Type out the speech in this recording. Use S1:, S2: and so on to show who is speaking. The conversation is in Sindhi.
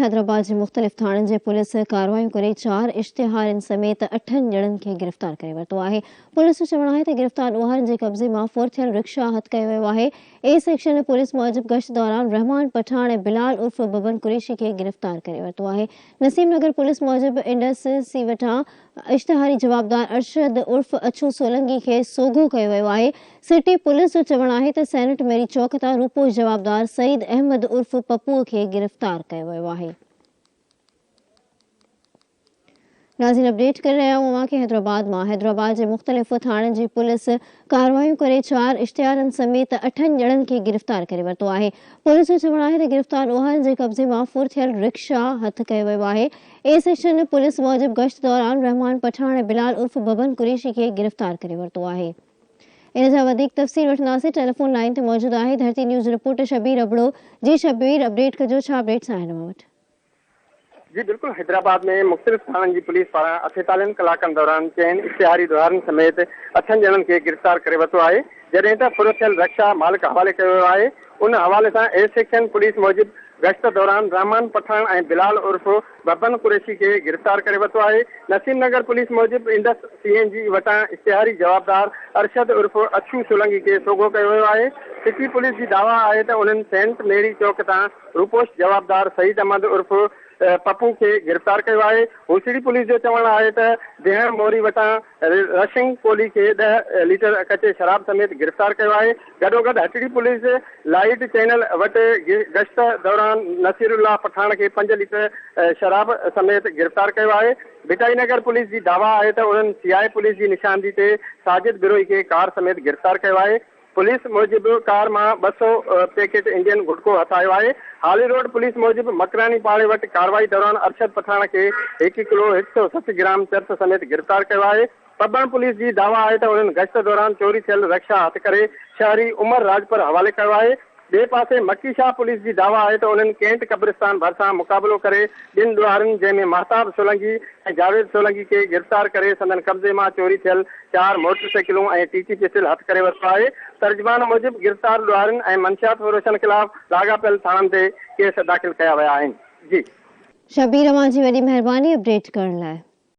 S1: حيدرآباد جي مختلف ٿاڻن جي پوليس ڪارروايون ڪري چار اشتهارين سميت اٺن ڄڻن کي گرفتار ڪري ورتو آهي. پوليس جو چوڻ آهي ته گرفتار ڏوهارين جي قبضي مان ڦر ٿيل رڪشا هٿ ڪيو ويو آهي. اي سيڪشن پوليس موجب گشت دوران رحمان پٺاڻ ۽ بلال عرف ببن قريشي کي گرفتار ڪري ورتو آهي. نسيم نگر پوليس موجب انڊس سي وٽان اشتهاري جوابدار ارشد عرف اڇو سولنگي کي سوگهو ڪيو ويو آهي. سٽي پوليس جو چوڻ آهي ته سينٽ ميري چوڪ تان روپوش جوابدار سعيد احمد عرف پپوء کي گرفتار ڪيو ويو آهي. ناظرين اپڊيٽ ڪري رهيا آهيون اوهان کي حيدرآباد مان حيدرآباد جي مختلف ٿاڻن جي پوليس ڪارروايون ڪري چار اشتهارن سميت اٺن ڄڻن کي گرفتار ڪري ورتو آهي. پوليس جو چوڻ آهي ته گرفتار ڏوهارين جي قبضي مان ڦر ٿيل رڪشا هٿ ڪيو ويو آهي. اي سيڪشن پوليس موجب گشت دوران رحمان پٺاڻ ۽ بلال عرف ببن قريشي کي گرفتار ڪري ورتو آهي. ان جا وڌيڪ تفصيل وٺنداسين ٽيليفون لائين تي موجود آهي ڌرتي نيوز رپورٽر شبير ابڙو جي شبير اپڊيٽ ڪجو ڇا اپڊيٽس آهن اوهان وٽ.
S2: جي بلڪل حيدرآباد ۾ مختلف ٿاڻن جي پوليس پاران اٺيتاليهن ڪلاڪن دوران چئن اشتهاري ڏوهارين سميت اٺن ڄڻن کي گرفتار ڪري ورتو آهي جڏهن ته ڦر ٿيل رڪشا مالڪ حوالي ڪيو ويو آهي ان حوالي سان اي سيڪشن پوليس موجب گشت دوران رحمان پٺاڻ ۽ بلال عرف ببن قريشي کي گرفتار ڪري ورتو آهي. نسيم نگر پوليس موجب انڊس سي اين جي وٽان اشتهاري جوابدار ارشد عرف اڇو سولنگي کي سوگهو ڪيو ويو آهي. سٽي پوليس جي دعويٰ آهي ته انهن سينٽ ميري چوڪ تان روپوش جوابدار سعيد احمد عرف پپو کي گرفتار ڪيو آهي. هوسڙي پوليس جو چوڻ آهي ته ديهڻ موري وٽان رشنگ ڪولهي کي ڏهه ليٽر ڪچي شراب سميت گرفتار ڪيو آهي. گڏوگڏ هٽڙي پوليس لائيٽ چينل وٽ گشت دوران نصير الله پٺاڻ کي پنج ليٽر شراب سميت گرفتار ڪيو آهي. ڀٽائي نگر پوليس جي دعويٰ آهي ته انهن سي آء پوليس جي نشاندهي تي ساجد بروهي کي ڪار سميت گرفتار ڪيو آهي. پوليس موجب ڪار مان 200 پيڪيٽ انڊين گٽڪو هٿ آيو آهي. هالي روڊ پوليس موجب مڪراني پاڙي وٽ ڪارروائي دوران ارشد پٺاڻ کي هڪ ڪلو 160 گرام چرس سميت گرفتار ڪيو آهي. پٻڻ پوليس جي دعويٰ آهي ته انهن گشت دوران چوري ٿيل رڪشا هٿ ڪري شهري عمر راڄپر حوالي ڪيو آهي. ٻئي پاسي مڪي شاهه پوليس جي دعويٰ آهي ته انهن ڪينٽ قبرستان ڀرسان مقابلو ڪري ٻن ڏوهارين جنهن ۾ مهتاب سولنگي ۽ جاويد سولنگي کي گرفتار ڪري سندن قبضي مان چوري ٿيل چار موٽر سائيڪلون ۽ ٽي ٽي پسٽل هٿ ڪري ورتو آهي. ترجمان موجب گرفتار ڏوهارين ۽ منشيات فروشن خلاف لاڳاپيل ٿاڻن تي ڪيس داخل ڪيا ويا آهن. جي.
S1: شبير اوهان جي وڏي مهرباني اپڊيٽ ڪرڻ لاء.